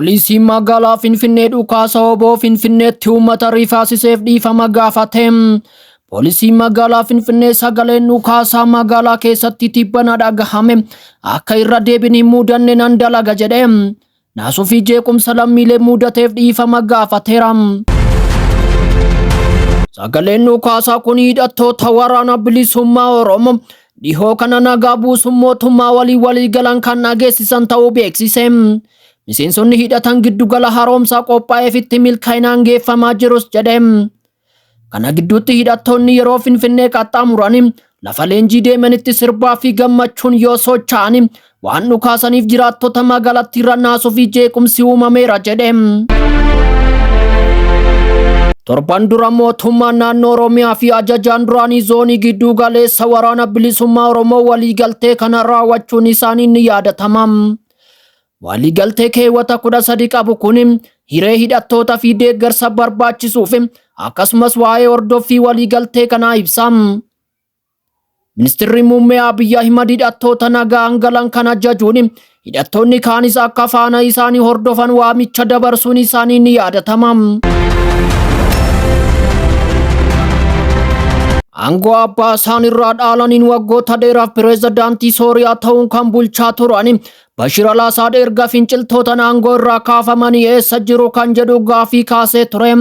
Poolisiin magaalaa Finfinnee dhukaasa oboo Finfinneetti uummata rifaasiseef dhiifama gaafate. Poolisiin magaalaa Finfinnee sagaleen dhukaasaa magaalaa keessatti tibbana dhagahame akka irra deebiin hin mudanne nan dalaga jedhe. Naasuu fi jeequmsa lammiilee mudateef dhiifama gaafateera. Sagaleen dhukaasaa kun hidhattoota waraana bilisummaa Oromoo dhihoo kana nagaa buusuun mootummaa walii walii galan kan dhageessisan ta'uu beeksise. Miseensonni hidhatan giddugala haroomsaa qophaa'eefitti milkaa'inaan geeffamaa jirus jedhe. Kana gidduutti hidhattoonni yeroo Finfinnee qaxxaamuran lafa leenjii deemanitti sirbaa fi gammachuun yoo socho'an waan dhukaasaniif jiraattota magaalattii irra naasuu fi jeequmsi uumameera jedhe. Torban dura mootummaan naannoo Oromiyaa fi ajajaan duraanii zoonii gidduu galeessa waraana bilisummaa Oromoo waliigaltee kana raawwachuun isaanii ni yaadatama. Waliigaltee keewwata 13 qabu kun hiree hidhattoota fi deeggarsa barbaachisuuf akkasumas waa'ee hordoffii waliigaltee kanaa ibsa. Ministirri muummee Abiy Ahimad hidhattoota nagaan galan kan ajajuun hidhattoonni kaanis akka faana isaanii hordofan waamicha dabarsuun isaanii ni yaadatama. Aangoo abbaa isaan irraa dhaalaniin waggoota dheeraaf pireezidaantii Sooriyaa ta'uun kan bulchaa turan Bashir al-Asaad erga finciltootaan aangoo irraa kaafamanii eessa jiru kan jedhu gaafii kaasee ture.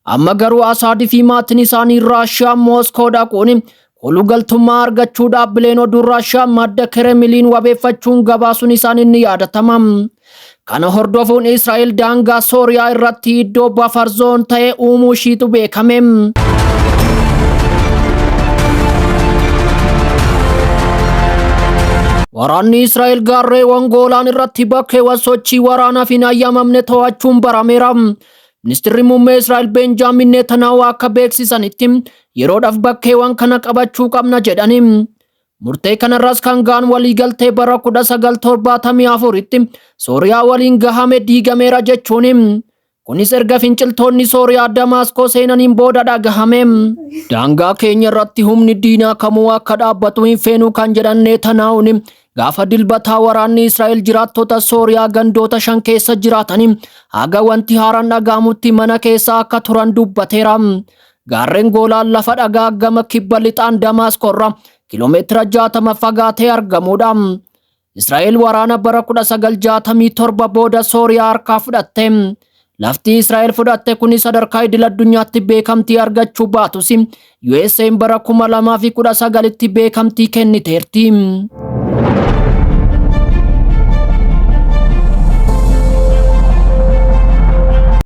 Amma garuu Asaad fi maatiin isaanii Raashiyaa Mooskoo dhaquun kolugaltummaa argachuu dhaabbileen oduu Raashiyaa madda Kiremiliin wabeeffachuun gabaasuun isaanii ni yaadatama. Kana hordofuun Israa'el daangaa Sooriyaa irratti iddoo buffer zone ta'e uumuu ishiitu beekame. Waraanni Israa'el gaarreewwan Goolaan irratti bakkeewwan sochii waraanaaf hin hayyamamne to'achuun barameera. Ministirri muummee Israa'el Beenjaamin Netanyahu akka beeksisanitti yeroodhaaf bakkeewwan kana qabachuu qabna jedhani. Murtee kanarras kan ga'an waliigaltee bara 1974tti Sooriyaa waliin gahame diigameera jechuun. Kunis erga finciltoonni Sooriyaa Damaaskoo seenaniin booda dhagahame. Daangaa keenya irratti humni diinaa kamuu akka dhaabbatu hin feenu kan jedhan Netanyahuun gaafa dilbataa waraanni Israa'el jiraattota Sooriyaa gandoota 5 keessa jiraatanii haga wanti haaraan dhaga'amutti mana keessa akka turan dubbateera. Gaarreen Goolaan lafa dhagaa gama kibba lixaan Damaaskoorra kiiloomeetira 60 fagaatee argamudha. Israa'el waraana bara 1967 booda Sooriyaa harkaa fudhatte. Lafti Israa'el fudhatte kun sadarkaa idil addunyaatti beekamtii argachuu baatus USA'n bara 2019tti beekamtii kenniteerti.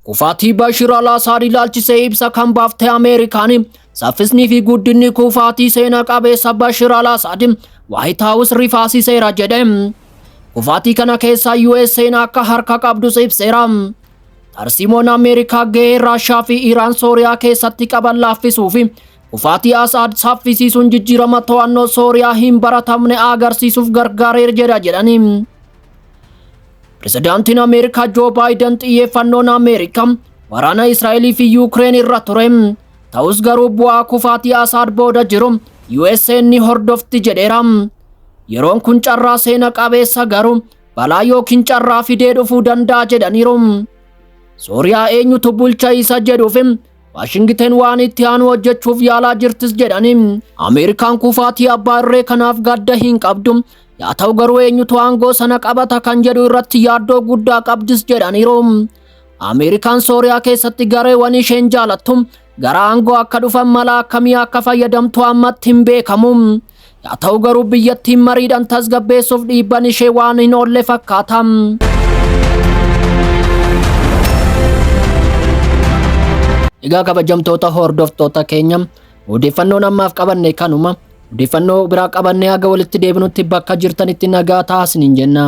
Kufaatii Bashir al-Asaad ilaalchisee ibsa kan baafte Ameerikaan saffisnii fi guddinni kufaatii seena qabeessa Bashir al-Asaad Waayit Haawus rifaasiseera jedhe. Kufaatii kana keessaa USA'n akka harka qabdus ibseera. Tarsiimoon Ameerikaa gahee Raashaa fi Iraan Sooriyaa keessatti qaban laaffisuu fi kufaatii Asaad saffisiisuun jijjiirama to'annoo Sooriyaa hin baratamne agarsiisuuf gargaareera jedha jedhani. Pirezidaantiin Ameerikaa Joo Baayiden xiyyeeffannoon Ameerikaa waraana Israa'elii fi Yuukireen irra ture. Ta'us garuu bu'aa kufaatii Asaad booda jiru USA'n ni hordofti jedheera. Yeroon kun carraa seena qabeessa garuu balaa yookiin carraa fidee dhufuu danda'a jedhaniiru. Sooriyaa eenyutu bulcha isa jedhuuf Waashingiten waan itti aanu hojjechuuf yaalaa jirtis jedhani. Ameerikaan kufaatii abbaa irree kanaaf gadda hin qabdu. Yaa ta'u garuu eenyutu aangoo sana qabata kan jedhu irratti yaaddoo guddaa qabdis jedhaniiru. Ameerikaan Sooriyaa keessatti gareewwan isheen jaalattu gara aangoo akka dhufan mala akkamii akka fayyadamtu ammatti hin beekamu. Yaa ta'u garuu biyyattiin mariidhaan tasgabbeessuuf dhiibban ishee waan hin oolle fakkaata. Egaa kabajamtoota hordoftoota keenya odeeffannoon ammaaf qabanne kanuma. Odeeffannoo biraa qabannee haga walitti deebinutti bakka jirtanitti nagaa ta'aa isiniin jenna.